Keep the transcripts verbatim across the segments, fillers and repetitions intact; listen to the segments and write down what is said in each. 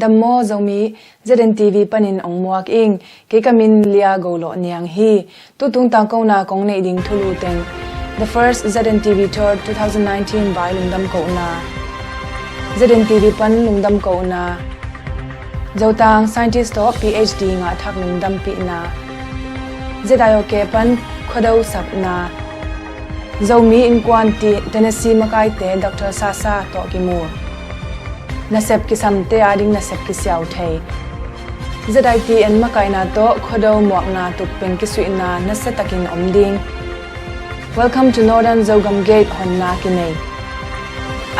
Tam maw Zomi, Z N T V panin ong muak ing. Kei ka min Lia Go Lawh Niang hi. Tutung tangkona kong neih ding thulu teng The First Z N T V Tour two thousand nineteen vai lungdam kohna, Z N T V pan lungdam kohna, Zotang scientist tawh P H D ngah thak lungdampihna, Z I O K pan khuado sapna, Zomi Innkuan Ti Tennessee makaite Doctor Sasa tawh kimu, nasep kisamte ading nasep kisiau thei, Z I T N makaihna tawh khuado muakna tukpeng kisuihna nasiatakin om ding, Welcome to Northern Zogam Gate honna kinei,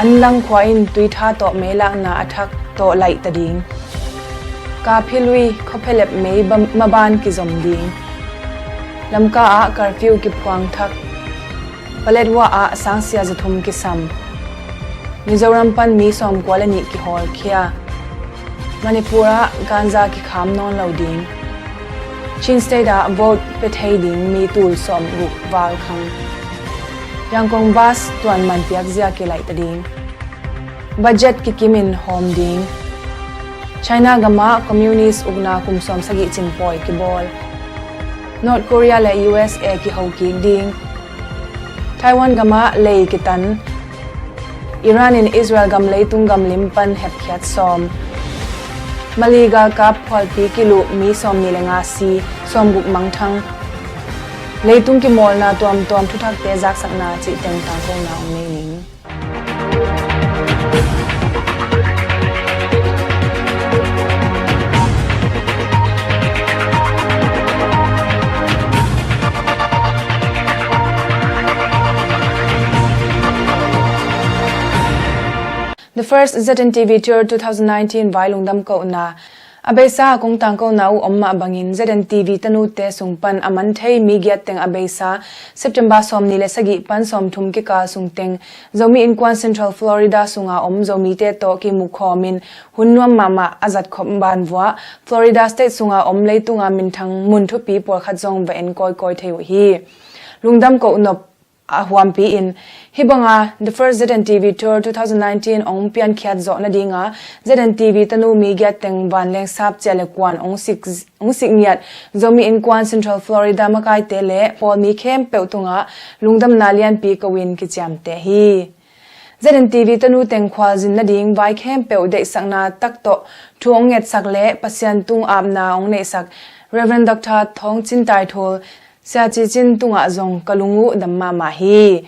Anlang khua in tuitha tawh meilakna a thak tawh laihta ding, Kaphi lui khuaphelep mei ba-, maban kizom ding, Lamka ah curfew kiphuang thak, Paletwa ah sangsia zathum kisam, Mizoram pan mi sawmkua le nih kihawlkhia, Manipur ah ganja kikham nawn lo ding, Chin State ah vote pia thei ding mi tul sawmguk val khang, Yangon bus tuan man piakzia kilaihta ding, budget kikimin hawm ding, China gamah communist ukna kum sawmsagih cin pawi kibawl, North Korea le U S A kiho kik ding, Taiwan gamah lei kitan, Iran in Israel gam leitung gamlim pan hepkhiat sawm, Mali galkap phualpi kiluh mi sawmnih le nga si, sawmguk mangthang, leitung kimawlna tuamtuam thuthakte zaksakna cih teng tangkona ong nei ning. The First Z N T V Tour two thousand nineteen vai lungdam kohna. A beisa a kong tangkona uh om mah bangin Z N T V tanute sung pan a man thei mi giat teng a beisa September sawmnih le sagih pan sawmthum kikal sung teng Zomi Innkuan Central Florida sunga om Zomite tawh kimukhawmin hun nuam mahmah a zatkhop banvuah Florida State sunga om leitunga minthang mun thupi pawlkhat zong va en kawikawi thei uh hi. Lungdam kohnop a huampi in hih banga The First Z N T V Tour two thousand nineteen ong piankhiat zawh nadinga Z N T V tanu mi giat teng vanleng sap ciah le kuan ong sik, ong sik ngiat Zomi Innkuan Central Florida makaite le pawlmi khempeuh tungah lungdamna lianpi ko in kiciamteh hi. Z N T V tanu teng khualzin nading vai khempeuh deihsakna tak tawh thu ong ngetsak le Pasian tung apna ong neihsak Reverend Doctor Thawng Cin Tai Thul, Sia Ci Cin tungah zong ka lung uh dam mahmah hi.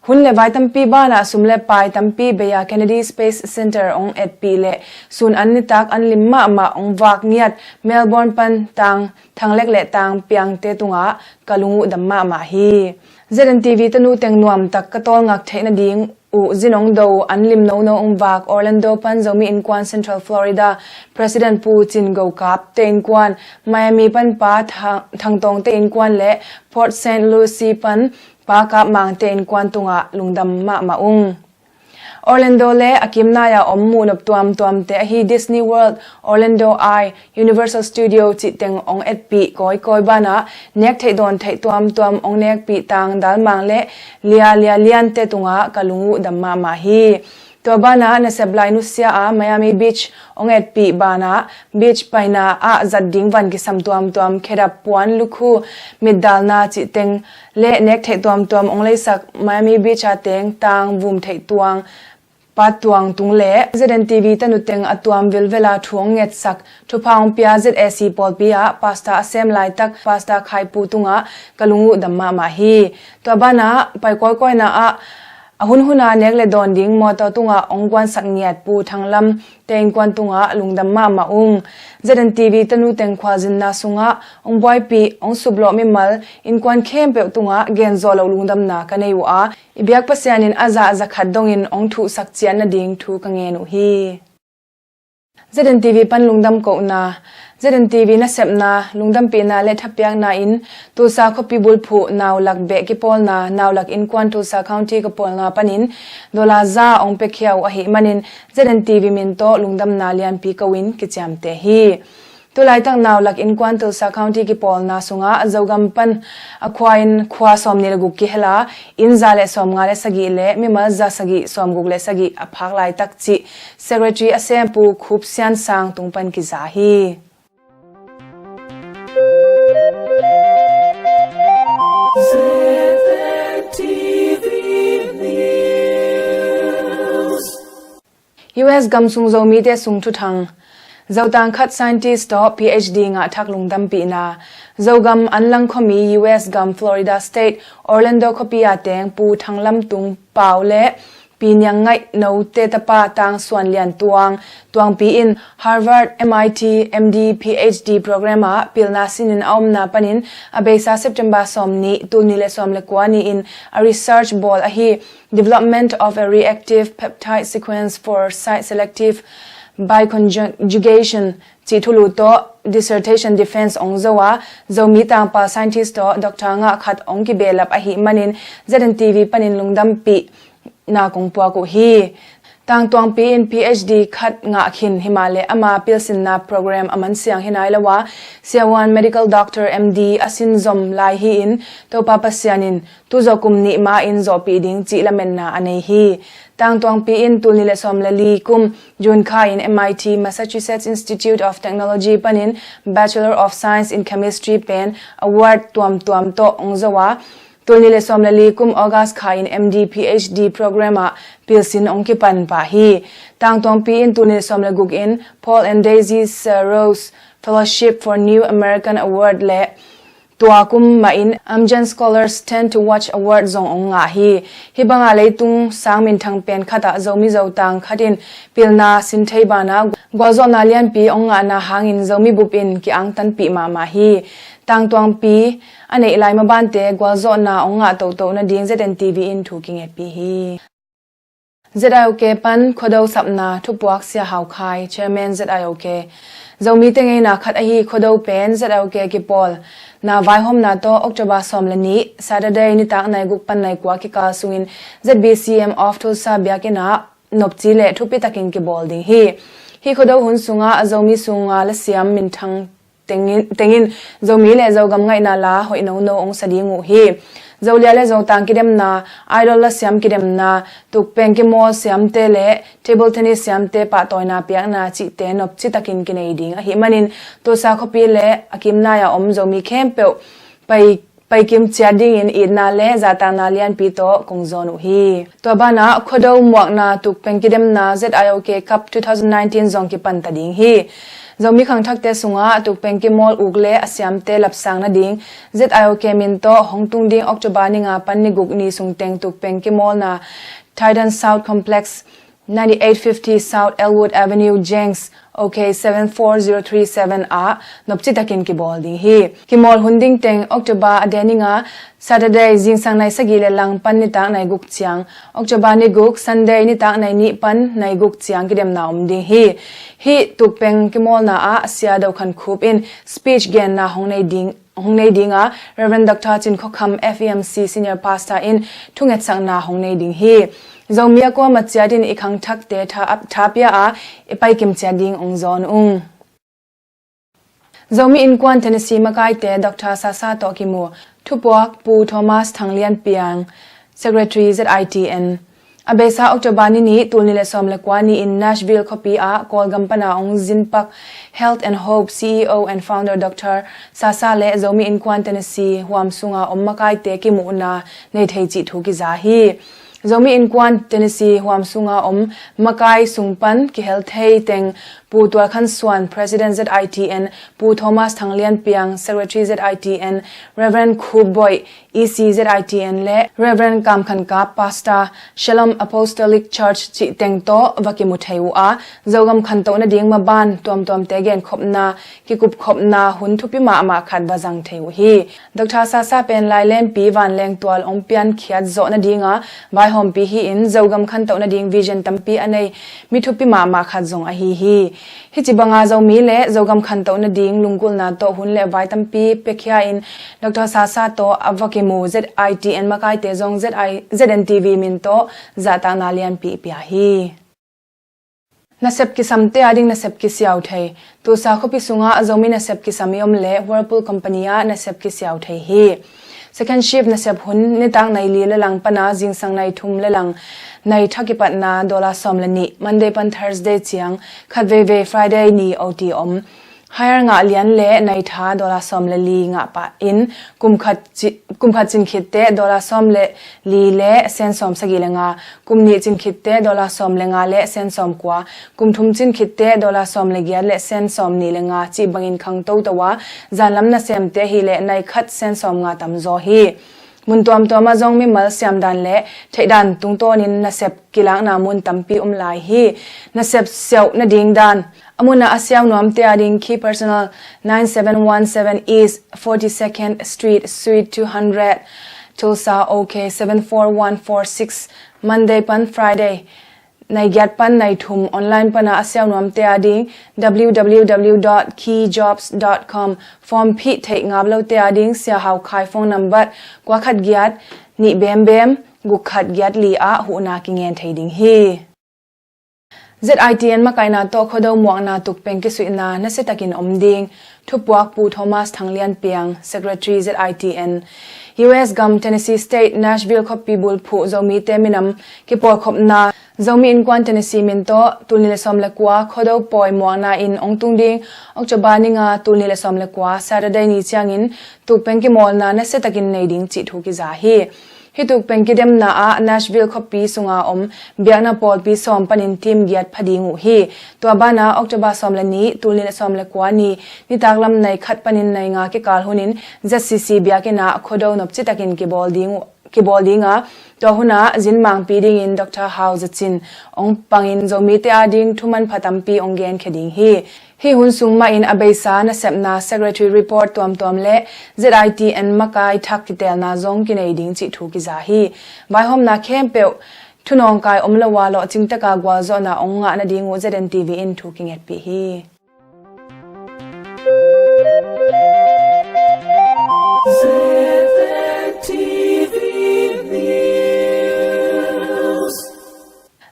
Hun le vai tampi banah sum le pai tampi bei-a Kennedy Space Center ong etpih le sun an nitak an lim mahmah ong vak ngiat Melbourne pan tang thanglek le tang piangte tungah ka lung uh dam mahmah hi. Z N T V tanu teng nuamtak ka tawlngak theih nading uh zin ong do an lim nono ong vak Orlando pan Zomi Innkuan Central Florida President Pu Cin Go Kap te innkuan, Miami pan Pa Thang, Thang Tawng te innkuan le Port Saint Lucie pan Pa Kap Mang te innkuan tungah lungdam mahmah ung. Orlando le a kimnai-a om muhnop tuamtuamte ahi Disney World, Orlando Eye, Universal Studio cih teng ong etpih kawikawi banah nek theih dawn theih tuamtuam ong nekpih tang Dalmang le Lia Lia Lian te tungah ka lung uh dam mahmah hi. Tua banah nasep lai nusia a Miami Beach ong etpih banah beach paina ah zat ding van kisam tuamtuam khedap puan lukhu mitdalna cih teng le nek theih tuamtuam ong leisak Miami Beach a teng tang vum theih tuang pat tuang tung le Z N T V tanu teng a tuam vilvela thu ong ngetsak thupha ong pia Z A C pawlpi ah Pastor a sem laitak Pastor Khai Pu tungah ka lung uh dam mahmah hi. Tua banah pai kawikawina ah a hunhuna nek le dawn ding mawtaw tungah ong guansak ngiat Pu Thang Lam te innkuan tungah lungdam mahmah ung. Z N T V tanu teng khualzinna sungah ong buaipih ong suplawh mimal innkuan khempeuh tungah genzawh loh lungdamna ka nei uh a, i biak Pasian in a zah a zakhat dongin ong thuhsak ciat nading thu ka ngen uh hi. Z N T V pan lungdam kohna. Z N T V nasepna, lungdampihna le thapiakna in Tulsa khuapi bulphuh Naulak beh kipawlna, Naulak innkuan Tulsa County ka pawlna panin dollar za ong piakhia uh ahih manin Z N T V min tawh lungdamna lianpi ko in kiciamteh hi. Tulaitak nau lak innkuan Tulsa County kipawlna sungah Zogam pan a khua inn khua sawmnih le guk kihel a, inn za le sawmnga le sagih le mimal za sagih sawmguk le sagih a phak laitak cih Secretary a sem Pu Khup Sian Sang tung pan kiza hi. U S gam sung Zomite sung thuthang. Zotang khat scientist tawh P H D ngah thak lungdampihna. Zogam Anlang khuami U S gam Florida State Orlando khuapi a teng Pu Thang Lam Tung Pau le Pi Niang Ngaih Note tapa Tang Suan Lian Tuang Tuangpi in Harvard, M I T, M D, P H D program ah pilna sinin a omna panin a beisa September sawmnih, tulnih le sawm le kua ni-in a research bawl ahi Development of a Reactive Peptide Sequence for Site Selective Bioconjugation cih thulu tawh dissertation defense ong zo a, Zomi tangpal scientist tawh doctor ngah khat ong kibehlap ahih manin Z N T V panin lungdampihna kong puak uh hi. Tang Tuangpi in P H D khat ngah khin himahleh ama pilsinna program a mansiang hi nai lo a, Siavuan Medical Doctor M D a sin zom lai hi-in Topa Pasian in tuzawh kum nih ma-in zawhpih ding cih lametna a nei hi. Tang Tuangpi in tulnih le sawm le li kum June kha in M I T Massachusetts Institute of Technology panin Bachelor of Science in Chemistry pen award tuamtuam tawh ong zo a, tulnih le sawm le li kum August kha in M D P H D program ah pilsin ong kipan pah hi. Tang Tuangpi in tulnih le sawm le guk in Paul and Daisy Rose Fellowship for New American Award le tua kum mah in Amgen Scholars Tend to Watch Award zong ong ngah hi. Hih banga leitung sang minthang pen khatah Zomi Zotang khat in pilna sin thei banah gualzawhna lianpi ong ngahna hangin Zomi bup in ki-angtanpih mahmah hi. Tang Tuangpi a neih lai mabante gualzawhna ong ngah tohtoh nading Z N T V in thu kingetpih hi. Z I O K pan Khuado sapna thupuak Sia Hau Khai, Chairman Z I O K. Zomite ngeina khat ahi Khuado pen Z I O K kipawlna vaihawmna tawh October sawm le nih, Saturday nitak nai guk pan nai kua kikal sungin Z B C M of Tulsa biakinn ah nopci le thupi takin kibawl ding hi. Hih Khuado hun sungah Zomi sunga lasiam minthang tengin, tengin Zomi le Zogam ngaihna la hoih nono ong sa ding uh hi. Zolia le Zotang kidemna, Idol lasiam kidemna, tukpeng kimawl siamte le table tennis siamte pahtawina piakna cihte nopci takin kinei ding ahih manin Tulsa khuapi le a kimnai a om Zomi khempeuh pai, paikim ciat dingin itna le zahtakna lianpi tawh kong zawn uh hi. Tua banah Khuado muakna tukpeng kidemna Z I O K Cup two thousand nineteen zong kipanta ding hi. Zomi khangthakte sungah tukpeng kimawl uk le a siamte lapsang nading Z I O K min tawh hong tung ding October ni nga pan ni guk ni sungteng tukpeng kimawlna Titan South Complex, ninety-eight fifty South Elwood Avenue, Jenks, O K seven four zero three seven ah nopci takin kibawl ding hi. Kimawl hun ding teng October a deni nga Saturday zingsang nai sagih le lang pan nitak nai guk ciang, October ni guk Sunday nitak nai nih pan nai guk ciang kidemna om ding hi. Hih tukpeng kimawlna ah Sia Do Khan Khup in speech genna hong nei ding, hong nei ding a, Reverend Doctor Cin Khua Kham F E M C Senior Pastor in thungetsakna hong nei ding hi. Zomi a kuama ciatin i khangthakte tha, tha pia a, i paikim ciat ding ong zawn ung. Zomi Innkuan Tennessee makaite Doctor Sasa tawh kimu. Thupuak Pu Thomas Thang Lian Piang, Secretary Z I T N. A beisa October ni nih, tulnih le sawm le kua ni-in Nashville khuapi ah Kawlgam pana ong zinpak Health and Hope C E O and Founder Doctor Sasa le Zomi Innkuan Tennessee huam sunga om makaite kimuhna nei thei cih thu kiza hi. Zomi Innkuan Tennessee huam sunga om makai sung pan kihel thei teng Pu Tual Khan Suan, President Z I T N, Pu Thomas Thang Lian Piang, Secretary Z I T N, Reverend Khup Boih, E C Z I T N le Reverend Kam Khan Kap, Pastor, Shalom Apostolic Church cih teng tawh va kimu thei uh a, Zogam khantoh nading maban tuamtuamte genkhopna, kikupkhopna hun thupi mahmah khat va zang thei uh hi. Doctor Sasa pen lailenpi vanleng tual ong piankhiat zawh nadinga vaihawmpi hi-in Zogam khantoh nading vision tampi a nei mi thupi mahmah khat zong ahi hi. Hih ci banga Zomi le Zogam khantoh nading lunggulhna tawh hun le vai tampi piakhia in Doctor Sasa tawh a va kimu Z I T N makaite zong Z I, Z N T V min tawh zahtakna lianpi pia hi. Nasep kisamte ading nasep kisiau thei. Tulsa khuapi sungah Zomi nasep kisam i om leh Whirlpool company ah nasep kisiau thei hi. Second shift nasep hun nitak nai li le lang pana zingsang nai thum le lang nai tha kipatna dollar sawm le nih, Monday pan Thursday ciang, khat veivei Friday ni O T om. Hire ngah lian le nai tha dollar sawm le li ngah pah in kum khat ci-, kum khat cin khitte dollar sawm le li le sen sawm sagih le nga, kum nih cin khitte dollar sawm le nga le sen sawm kua, kum thum cin khitte dollar sawm le giat le sen sawm nih le nga cih bangin khang toto a, zanlam nasemte hi le nai khat sen sawm nga tam zaw hi. Mun tuamtuam ah zong mimal siamdan le theihdan tungtawnin nasep kilakna mun tampi om lai hi. Nasep siauh nading dan. A mun ah a siau nuamte ading key personnel nine seven one seven East forty-second Street, Suite two hundred, Tulsa, OK seven four one four six, Monday pan Friday. Nai giat pan nai thum. Online pana a siau nuamte ading W W W dot key jobs dot com. Form phih theih ngap lote ading Sia Hau Khai phone number kua khat giat nih bem bem guk khat giat li ah huhna kingen thei ding hi. Z I T N makaihna tawh Khuado muakna tukpeng kisuihna nasiatakin om ding. Thupuak Pu Thomas Thang Lian Piang, Secretary Z I T N. U S gam Tennessee State, Nashville khuapi bulphuh Zomite minam kipawlkhopna Zomi Innkuan Tennessee min tawh tulnih le sawm le kua Khuado pawi muakna in hong tung ding October ni nga tulnih le sawm le kua Saturday ni ciangin tukpeng kimawlna nasiatakin nei ding cih thu kiza hi. Hih tukpeng kidemna ah Nashville khuapi sunga om biakna pawlpi sawm panin team giat pha ding uh hi. Tua banah October sawm le nih, tulnih le sawm le kua ni, nitaklam nai khat panin nai nga kikal hunin Z C C biakinn ah Khuado nopcitakin kibawl ding uh, kibawl ding a, tua hunah zin mangpi dingin Doctor Hau Za Cin hong pangin Zomite ading thu manpha tampi hong genkhia ding hi. Hih hun sung mahin a beisa nasepna, secretary report tuamtuam le Z I T N makai thak kitelna zong kinei ding cih thu kiza hi. Vaihawmna khempeuh thunawngkai om lo a lawhcing taka gualzawhna hong ngah nading uh Z N T V in thu kingetpih hi.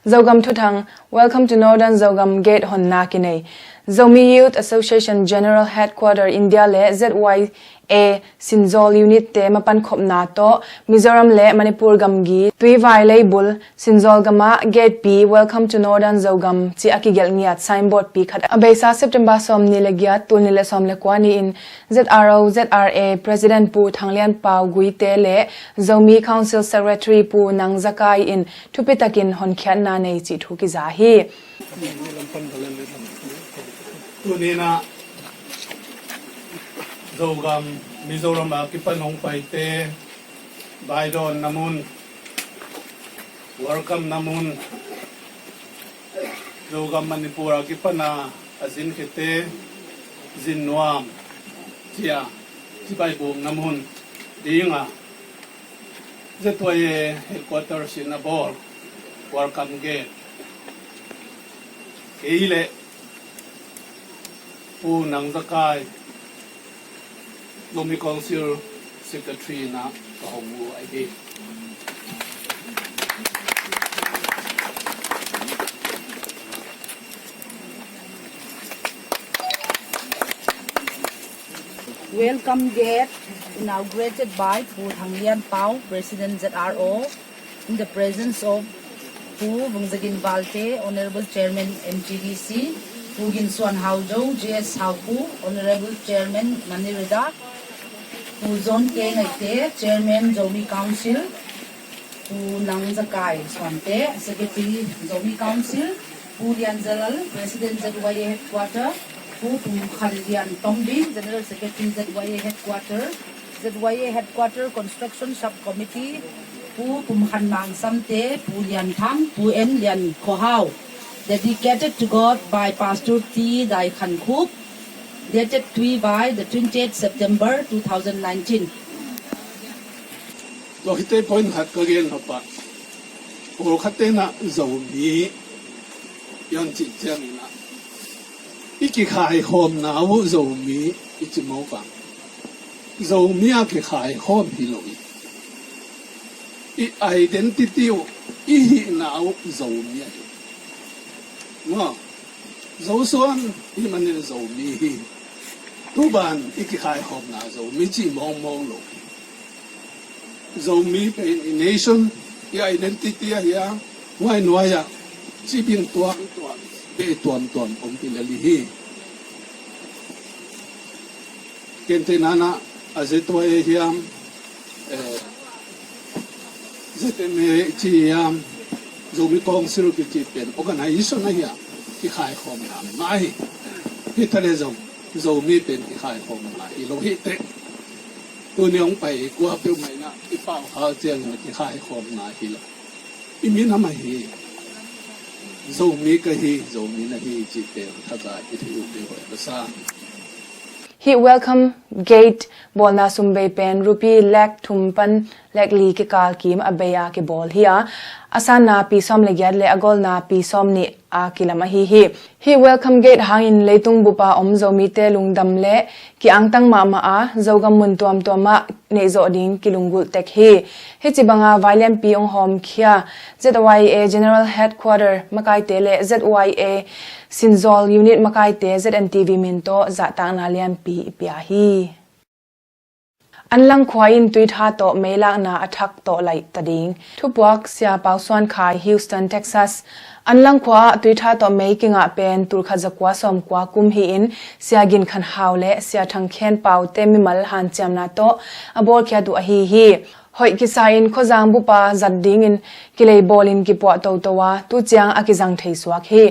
Zogam Thuthang. Welcome to Northern Zogam. Gate honna kinei. Zomi Youth Association General Headquarter India le Z Y A Sinzawl Unit te mapankhopna tawh Mizoram le Manipur gamgi Tuivai leibul Sinzawl gamah gatepi Welcome to Northern Zogam ci a kigelh ngiat signboard pi khat a beisa September sawm ni le giat, tulnih le sawm le kua ni-in Z R O Z R A President Pu Thang Lian Pau Guite le Zomi Council Secretary Pu Nang Za Kai in thupitakin honkhiatna nei cih thu kiza hi. Tuninah Zogam Mizoram a kipan hong paite, vaidawnna mun, welcome na mun, Zogam Manipur a kipana a zinkhiate, zin nuam cia cibai bukna mun dinga Z Y A headquarters in a bawl welcome gate. Kei le Pu Nang Za Kai, Zomi Council Secretary na ka hong uh ahi hi. Welcome gate inaugurated by Pu Thang Lian Pau, President Z R O, in the presence of Pu Vung Za Gin Valte, Honorable Chairman M G D C, Pu Gin Suan Hau Zo, G S Hau Pu, Honorable Chairman Manirida, Pu Zon K Ngaite, Chairman Zomi Council, Pu Nang Za Kai Suante, Secretary Zomi Council, Pu Lian Za Lal, President Z Y A Headquarter, Pu Pum Khan Lian Tombing, General Secretary Z Y A Headquarter, Z Y A Headquarter Construction Subcommittee, Pu Pum Khan Mang Samte, Pu Lian Thang, Pu En Lian Kho Hau. Dedicated to God by Pastor T Dai Khan Khup. Dated Tuivai, the twentieth September two thousand nineteen. Tua khite point khat ka gen hapa. Pawlkhat tenah Zomi pian cih ciangin ah i kikhaihawmna uh Zomi i ci mawk a, Zomi a kikhaihawm hi lo i, i identity uh, i hihna uh Zomi ahi. Maw? Zosuan i manin Zomi hi. Tuban i kikhaihawmna Zomi ci mawngmawng lo. Zomi pen i nation, i identity ahi a, nuai nuai ah cibing tuamtuam, bei tuamtuam om pi lel hi. Kente nana a Z Y A hiam, eh, Z M A ci hiam, Zomi Council kici pen organization ahi a, kikhaihawmna ngai hi. Hi ta le zong Zomi pen kikhaihawmna hi lo hi teh. Tuni hong pai kua peuh maina i pau kha ciangin a kikhaihawmna hi lo. I minam ahi, Zomi ka hi, Zomi na hi cih pen thaza i thei uh peuh hoih ka sa. Hih welcome gate bawlna sum bei pen rupee lakh thum pan lakh li kikal kim a bei a kibawl hi a, a sanna pi sawm le giat le a golna pi sawm nih a kilam ahi hi. Hih welcome gate hangin leitung bupa om Zomite lungdam le ki-angtang mahmah a, Zogam mun tuamtuam ah neihzawh ding kilunggulh tek hi. Hih ci banga vai lianpi hong hawmkhia Z Y A General Headquarter makaite le Z Y A Sinzawl Unit makaite Z N T V min tawh zahtakna lianpi i pia hi. Anlang khua in tuitha tawh meilakna a thak tawh laih ta ding. Thupuak Sia Pau Suan Khai, Houston, Texas. Anlang khua ah tuitha tawh mei kingah pen tulkhat zakua sawmkua kum hi-in Sia Gin Khan Hau le Sia Thang Khen Pau te mimal hanciamna tawh a bawlkhiat uh ahi hi. Hoih kisa in khuazang bupa zat dingin kilei bawlin kipuah toto a, tu ciang a kizang thei suak hi.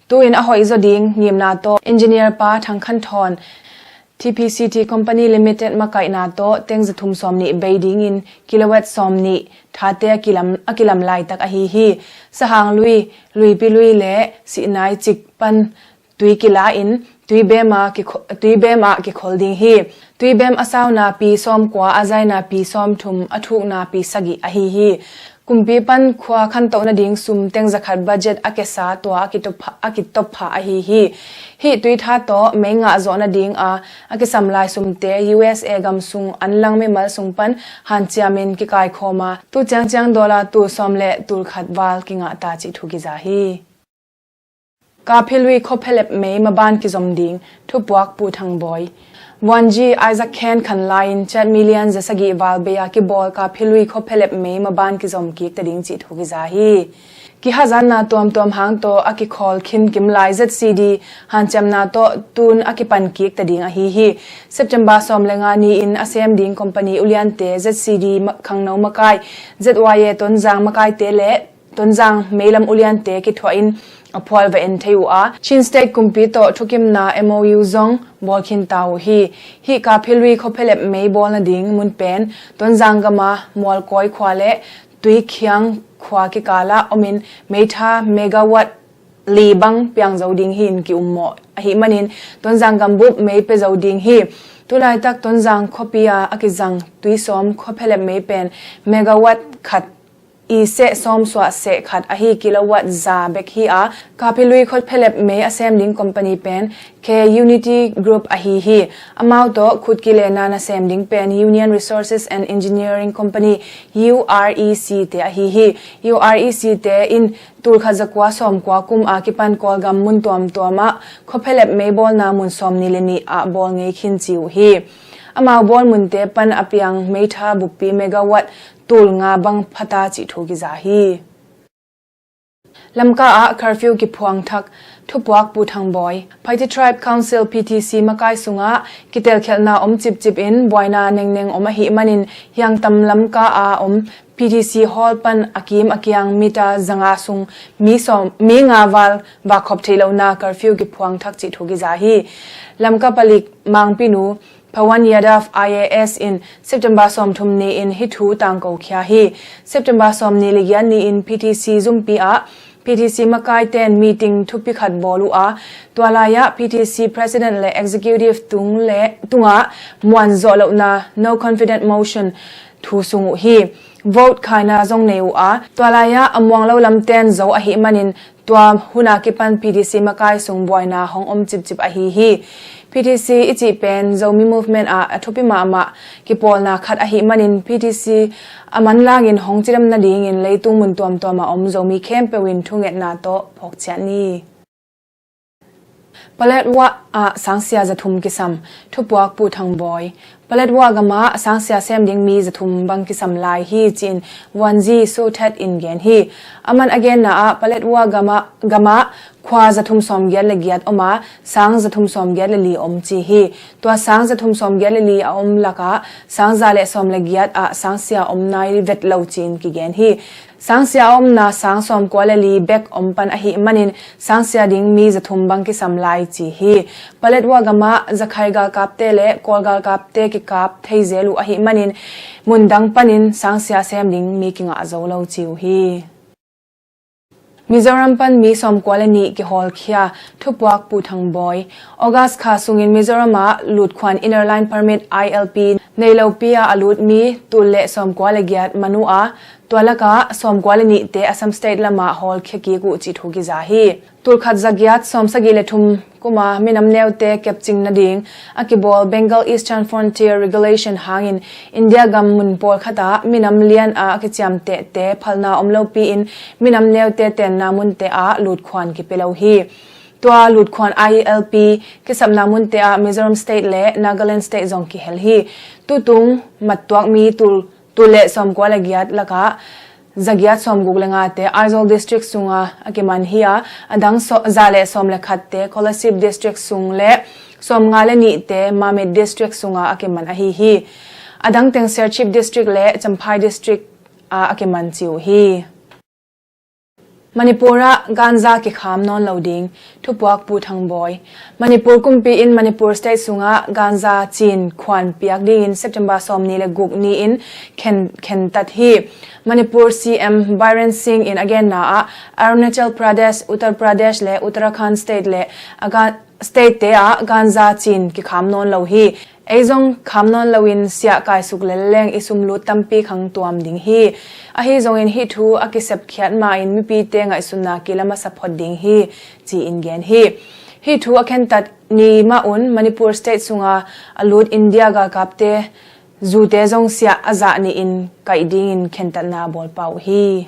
Tu-in a hoih zaw ding ngimna tawh engineer pa Thang Khan Thawn, T P C T Company Limited makaihna tawh teng za thum sawm nih bei dingin kilowatt sawm nih thate a kilam, a kilam laitak ahi hi. Sahang lui, Luipi lui le Sihnai cik pan tui kila in tuibem a kikho-, tuibem ah kikhol ding hi. Tuibem a sauna pi sawmkua, a zaina pi sawmthum, a thukna pi sagih ahi hi. Kumpi pan khua khantoh nading sum teng zakhat budget a kesa tua a kitop pha, a kitop pha ahi hi. Hih tuitha tawh mei ngah zawh nading a, a kisam lai sumte U S A gam sung anlang mimal sung pan hanciamin kikaikhawm a, tu ciangciang dollar tul sawm le tul khat val kingah ta cih thu kiza hi. Kaphilui khuaphelep mei maban kizom ding, thupuak Pu Thang Bawi. Vuanji Isaac Khen khan lai-in ciat million za sagih val bei a kibawl Kaphilui khuaphelep mei maban kizom kik ta ding cih thu kiza hi. Kihazatna tuamtuam hang tawh a kikhawl khin kim lai Z C D hanciamna tawh tun a kipan kik ta ding ahi hi. September sawm le nga ni-in a sem ding company uliante Z C D ma-, khangno makai, Z Y A Tonzang makaite le Tonzang meilam uliante kithuah in a phual va en thei uh a, Chin State kumpi tawh thukimna M O U zong bawl khin ta uh hi. Hih Kaphilui khuaphelep mei bawl nading mun pen Tonzang gama Mualkawi khua le Tuikhiang khua kikalah omin meitha megawatt li bang piang zo ding hi-in ki-ummawh ahih manin Tonzang gambup mei pia zo ding hi. Tulaitak Tonzang khuapi a a kizang tuisawm khuaphelep mei pen megawatt khat i seh sawm suah seh khat ahi kilowatt za bek hi a, Kaphilui khuaphelep mei a sem ding company pen K Unity Group ahi hi. Amau tawh khut kilenna nasem ding pen Union Resources and Engineering Company, U R E C te ahi hi. U R E C te in tulkhat zakua sawmkua kum a kipan Kawlgam mun tuamtuam ah khuaphelep mei bawlna mun sawmnih le nih ah bawl ngei khin ci uh hi. Amau bawl munte pan a piang meitha buppi megawatt tul nga bang phata cih thu kiza hi. Lamka ah curfew kiphuang thak, thupuak Pu Thang Bawi. Paite Tribe Council, P T C, makai sungah kitelkhialhna om cipcip in buaina nengneng om ahih manin hiangtam Lamka a om P T C hall pan a kim a kiang mita zanga sung mi sawm, mi nga val vak khop theih lohna curfew kiphuang thak cih thu kiza hi. Lamka palik Mangpinu Pawan Yadav I A S in September sawmthum ni-in hih thu tangko khia hi. September sawmnih le giat ni-in P T C zumpi ah P T C makaite'n meeting thupi khat bawl uh a, tua lai-ah P T C President le Executive tung le tungah muan zawh lohna no confidence motion thu sung uh hi. Vote khaina zong nei uh a, tua lai-ah a muang lo lamte'n zo ahih manin tua hun a kipan P T C makai sung buaina hong om cipcip ahi hi. P T C i cih pen Zomi Movement ah a thupi mahmah kipawlna khat ahih manin P T C a manlangin hong cidam nadingin leitung mun tuamtuam a om Zomi khempeuh in thungetna tawh phawkciah ni. Paletwa ah sangsia zathum kisam. Thupuak Pu Thang Bawi. Paletwa gamah sangsia sem ding mi zathum bang kisam lai hi ci-in Vuanzi Sothet in gen hi. Aman a genna ah Paletwa gamah, gamah khua zathum sawmgiat le giat om a, sang zathum sawmgiat le li om ci hi. Tua sang zathum sawmgiat le li a om lakah sang za le sawm le giat ah sangsia om nai vet lo ci-in kigen hi. Sangsia a omna sang sawmkua le li bek om pan ahih manin sangsia ding mi zathum bang kisam lai ci hi. Paletwa gamah zakhai galkapte le Kawl galkapte kikap thei zel uh ahih manin mundang panin sangsia sem ding mi kingah zo lo ci uh hi. Mizoram pan mi sawmkua le nih kihawlkhia. Thupuak Pu Thang Bawi. August kha sungin Mizoram ah lutkhuan Inner Line Permit, I L P, nei lopi ah a lut mi tul le sawmkua le giat man uh a, tua lakah sawmkua le nihte Assam State lamah hawlkhia kik uh cih thu kiza hi. Tulkhat zagiat sawmsagih le thum kuma minam neute kepcing nading a kibawl Bengal Eastern Frontier Regulation hangin India gam mun pawlkhat ah minam lian a a kiciamtehte phalna om lopi in minam neute tenna munte ah lutkhuan kipia lo hi. Tua lutkhuan I L P kisapna munte ah Mizoram State le Nagaland State zong kihel hi. Tutung mattuak mi tul, tul le sawmkua le giat lakah zagiat sawmguk le ngate Aizawl District sunga a kiman hi a, a dang so, za le sawm le khatte Kolasib District sung le sawmnga le nihte Mamit District sunga a kiman ahi hi. A dang teng Serchhip District le Champhai District ah a kiman ci uh hi. Manipur ah ganja kikham nawn lo ding. Thupuak Pu Thang Bawi. Manipur kumpi in Manipur State sungah ganja cin khuan piak dingin September sawmnih le guk ni-in khen, khentat hi. Manipur C M Biren Singh in a genna ah Arunachal Pradesh, Uttar Pradesh le Uttarakhand State le a ga-, state te ah ganja cin kikham nawn lo hi. Ei zong kham nawn loin siah kaisuk lel leng i sumlut tampi khang tuam ding hi. Ahi zongin hih thu a kisepkhiat ma-in mipite ngaihsutna kila masa phot ding hi, ci-in gen hi. Hih thu a khentat ni mah un Manipur State sunga a lut India galkapte zute zong siah a zah nihin kaih dingin khentatna bawlpah uh hi.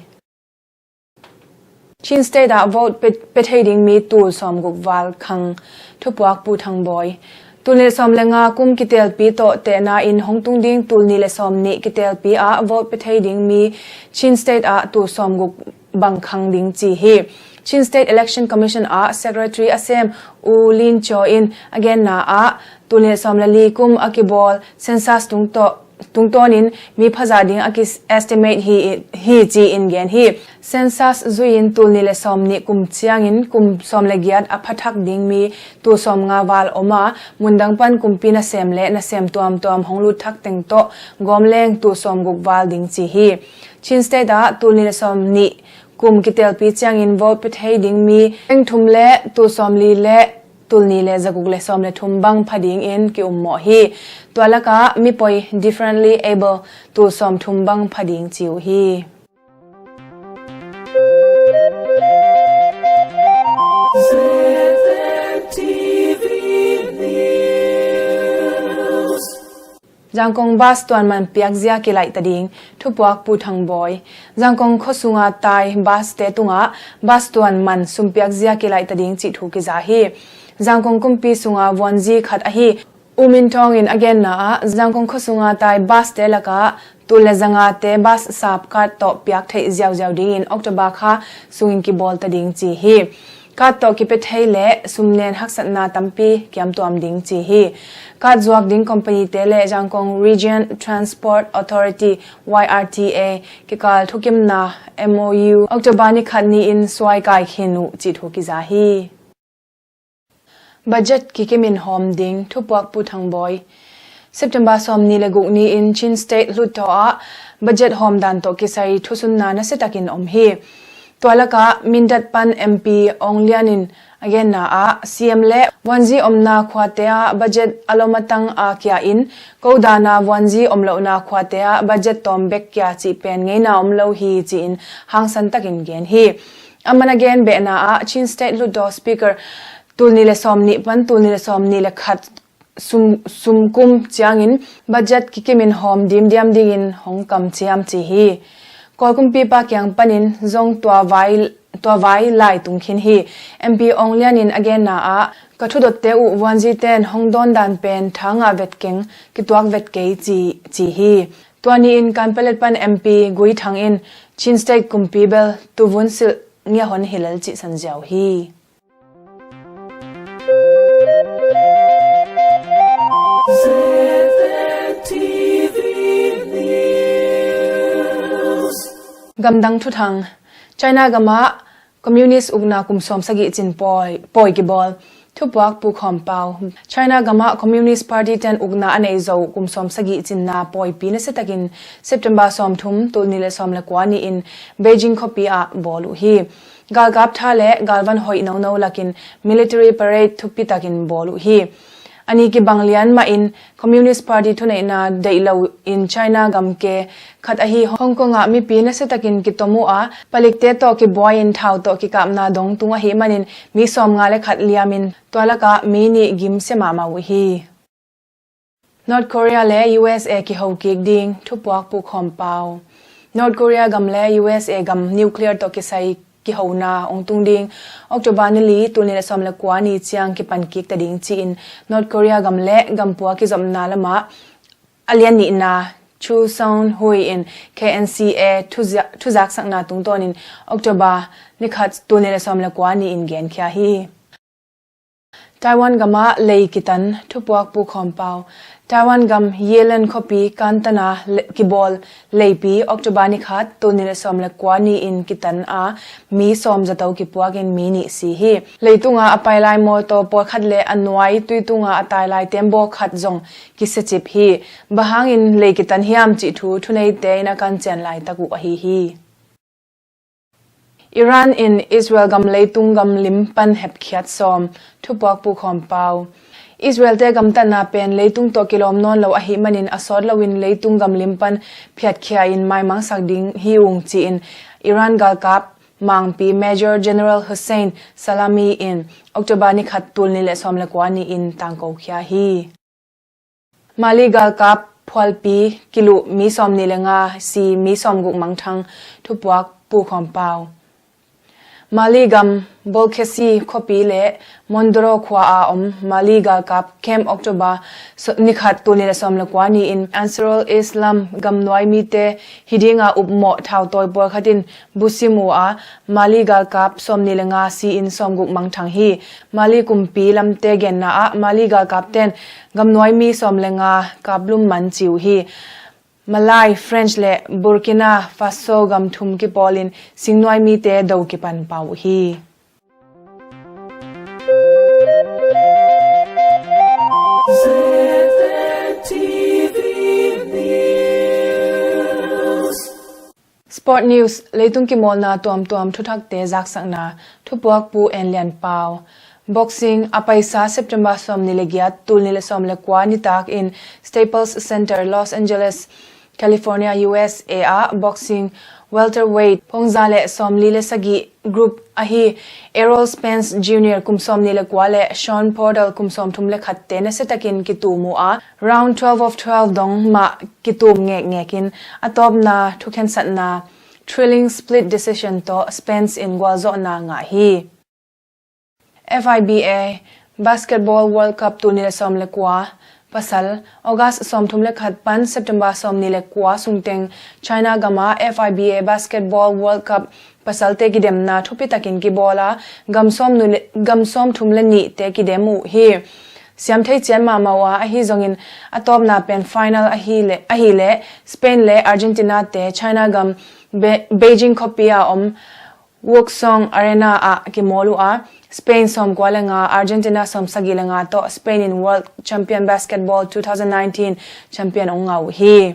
Chin State ah vote pe, pe thei ding mi tul sawmguk val khang. Thupuak Pu Thang Bawi. Tul nih le sawm le nga kum kitelpi tawh tehna in hong tung ding tul nih le sawmnih kitelpi ah vote pe thei ding mi Chin State ah tul sawmguk bang khang ding ci hi. Chin State Election Commission ah Secretary a sem U Lin Chaw in a genna ah tul nih le sawm le li kum a kibawl census tungtawh tungtawnin mi phazah ding a ki estimate hi, hi ci-in gen hi. Census zui-in tul nih le sawmnih kum ciangin kum sawm le giat a phathak ding mi tul sawmnga val om a, mundang pan kumpi nasem le nasem tuamtuam hong lut thak teng tawh gawm leng tul sawmguk val ding ci hi. Chin State ah tul nih le sawmnih kum kitelpi ciangin vote pe thei ding mi peng thum le tul sawmli le tul nih le zaguk le sawm le thum bang pha dingin ki-ummawh hi. Tua lakah mipoi differently able tul sawmthum bang pha ding ci uh hi. Zangkong bus tuanman piakzia kilaih ta ding. Thupuak Pu Thang Bawi. Zangkong khuasunga tai bus te tungah bus tuanman sumpiakzia kilaih ta ding cih thu kiza hi. Zangkong kumpi sunga vuanzi khat ahi U Min Thawng in a genna ah Zangkong khuasunga tai bus te lakah tul le zangate bus sap card tawh piak theih ziauziau dingin October kha sungin kibawl ta ding ci hi. Card tawh kipia thei le sumnen haksatna tampi kiamtuam ding ci hi. Card zuak ding company te le Zangkong Region Transport Authority, Y R T A, kikal thukimna M O U October ni khat ni-in suai kai khin uh cih thu kiza hi. Budget kikimin hawm ding. Thupuak Pu Thang Bawi. September sawmnih le guk ni-in Chin State Hluttaw ah budget hawm dan tawh kisai thusunna nasiatakin om hi. Tua lakah Mindat pan M P Aung Lian in a genna ah C M le vuanzi omna khuate ah budget a lom a tang a kia in, ko dana vuanzi om lohna khuate ah budget tawm bek kia cih pen ngeina om lo hi ci-in hangsan takin gen hi. Aman a gen behna ah Chin State Hluttaw Speaker tul nih le sawmnih pan tul nih le sawmnih le khat sum, sumkum ciangin budget kikimin hawm dimdiam dingin hong kamciam ci hi. Kawl kumpipa kiang panin zong tua vai tua vai lai tung khin hi. M P Aung Lian in a genna ah, ka thudotte uh vuanziten hong dawn dan pen tha ngah vet keng, kituak vet kei ci, ci hi. Tua ni-in Kanpalet pan M P Gui Thang in Chin State kumpi bel tuvun silh ngiahon hi lel cih sanziau hi. Gamdang thuthang. China gamah Communist ukna kum sawm sagih cin pawi, pawi kibawl. Thupuak Pu Khawm Pau. China gamah Communist Party ten ukna a nei zo kum sawm sagih cinna pawipi nasiatakin September sawmthum, tul nih le sawm le kua ni-in Beijing khuapi ah bawl uh hi. Galkap tha le galvan hoih nono lakin military parade thupi takin bawl uh hi. A ni kibang lian mahin Communist Party thuneihna deih lo in China gamke khat ahi Hong Kong ah mipi nasiatakin kitom uh a, palikte tawh kibuai-in thau tawh kikapna dong tung ahih manin mi sawmnga le khat liamin tua lakah mi nih gimsia mahmah uh hi. North Korea le U S A kiho kik ding, thupuak Pu Khawm Pau. North Korea gam le U S A gam nuclear tawh kisai kihona hong tung ding October ni li, tul nih le sawm le kua ni ciang kipan kik ta ding ci-in North Korea gam le gampua kizopna lamah a lian nihna Chu Seung Hui in K N C A thuzia-, thuzaksakna tungtawnin October ni khat, tul nih le sawm le kua ni-in genkhia hi. Taiwan gamah lei kitan, thupuak Pu Khawm Pau. Taiwan gam Yilan khuapi kantana le-, kibawl leipi October ni khat, tul nih le sawm le kua ni-in kitan a, mi sawm zato kipuakin mi nih si hi. Leitunga a pai lai mawtaw pawlkhat le a nuai tuitunga a tai lai tembaw khat zong kisiacip hi. Bang hangin lei kitan hiam cih thu thuneite in a kancian laitak uh ahi hi. Iran in Israel gam leitung gamlim pan hepkhiat sawm, thupuak Pu Khawm Pau. Israel-te gamtatna pen leitung tawh kilawm nawn lo ahih manin a sawt loin leitung gamlim pan phiatkhia-in maimangsak ding hi ung ci-in Iran galkap mangpi Major General Hussein Salami in October ni khat, tul nih le sawm le kua ni-in tangkokhia hi. Mali galkap phualpi kiluh mi sawmnih le nga si, mi sawmguk mangthang, thupuak Pu Khawm Pau. Mali gam Bolkesi khuapi le Mondoro khua a om Mali galkap camp October so-, ni khat, tul nih le sawm le kua ni-in Ansarul Islam gamnuai mite hi dinga upmawh thautawi pawlkhat in busim uh a, Mali galkap sawmnih le nga si-in sawmguk mangthang hi. Mali kumpi lamte genna ah Mali galkapten gamnuai mi sawm le nga kaplum man ci uh hi. Malai, French le Burkina Faso gam thum kipawlin singnuai mite do kipan pau uh hi. Sport News, leitung kimawlna tuamtuam thuthakte zaksakna, thupuak Pu En Lian Pau. Boxing, a paisa September sawmnih le giat, tul nih le sawm le kua nitakin Staples Center, Los Angeles, California, U S A ah boxing welterweight pongza le sawmli le sagih group ahi Errol Spence Junior kum sawmnih le kua le Shawn Portal kum sawmthum le khatte nasiatakin kitum uh a, round twelve of twelve dong mah kitum ngekngekin a tawpna thukhensatna thrilling split decision tawh Spence in gualzawhna ngah hi. F I B A Basketball World Cup tul nih le sawm le kua pasal, August sawmthum le khat pan September sawmnih le kua sungteng China gama F I B A Basketball World Cup pasalte kidemna thupitakin kibawl a, gam sawmnu le, gam sawmthum le nihte kidem uh hi. Siam thei ciat mahmah uh a, ahi zongin a tawpna pen final ahi le, ahi le Spain le Argentina te China gam Be-, Beijing khuapi a om Wuksong Arena ah kimawl uh a, Spain sawmkua le nga, Argentina sawmsagih le nga tawh Spain in World Champion Basketball two thousand nineteen champion hong ngah uh hi.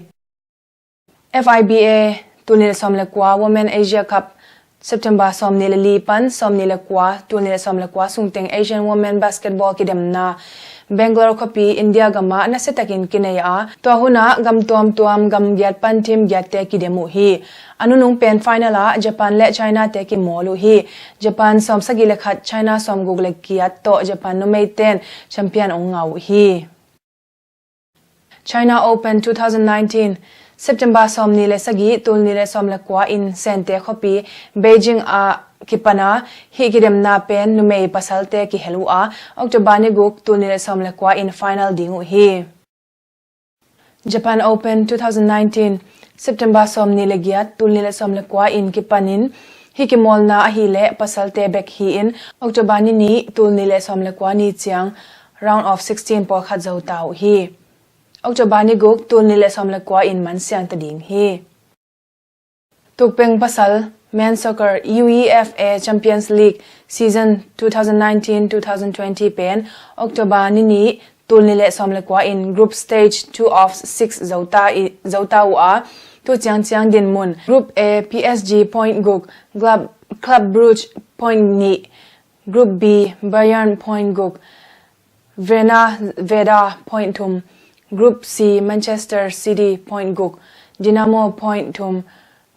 F I B A tul nih le sawm le kua Women Asia Cup September sawmnih le li pan sawmnih le kua, tul nih le sawm le kua sungteng Asian Women Basketball kidemna Bangalore khuapi India gamah nasiatakin kinei a, tua hunah gam tuamtuam gam giat pan team giatte kidem uh hi. A nunung pen final ah Japan le China te kimawl uh hi. Japan sawmsagih le khat, China sawmguk le giat tawh Japan numeiten champion hong ngah uh hi. China Open two thousand nineteen, September sawmnih le sagih, tul nih le sawm le kua in Sente khuapi Beijing ah kipan a, hih kidemna pen numei pasalte kihel uh a, October ni guk, tul nih le sawm le kua in final ding uh hi. Japan Open two thousand nineteen, September sawmnih le giat, tul nih le sawm le kua in kipanin hih kimawlna ahih leh pasalte bek hi-in, October ni nih, tul nih le sawm le kua ni ciang round of sixteen pawlkhat zo ta uh hi. October ni guk, tul nih le sawm le kua in mansiang ta ding hi. Tukpeng pasal, Men's Soccer, UEFA Champions League season two thousand nineteen two thousand twenty pen October ni nih, tul nih le sawm le kua in group stage two of six zo ta i, zo ta uh a, tu ciangciang dinmun: Group A, P S G point guk, Club, Club Brugge point nih, Group B, Bayern point guk, Werder, Werder point thum, Group C, Manchester City point guk, Dinamo point thum,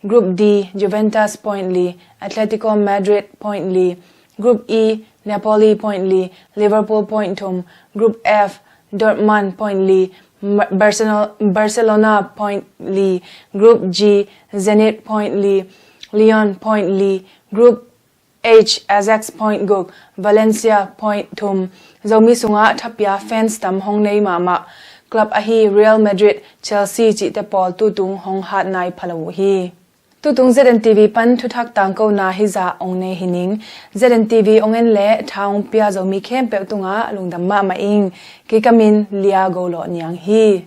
Group D, Juventus point li, Atletico Madrid point li, Group E, Napoli point li, Liverpool point thum, Group F, Dortmund point li, Ma-, Barcelona, Barcelona point li, Group G, Zenit point li, Lyon point li, Group H, Ajax point guk, Valencia point thum. Zomi sungah thapia fans tam hong nei mahmah club ahi Real Madrid, Chelsea cihte pawl tutung hong hat nai pha lo uh hi. Tutung Z N T V pan thuthak tangkona hizah hong nei hi ning. Z N T V hong en le tha hong pia Zomi khempeuh tungah lungdam mahmah ing. Kei ka min Lia Go Lawh Niang hi.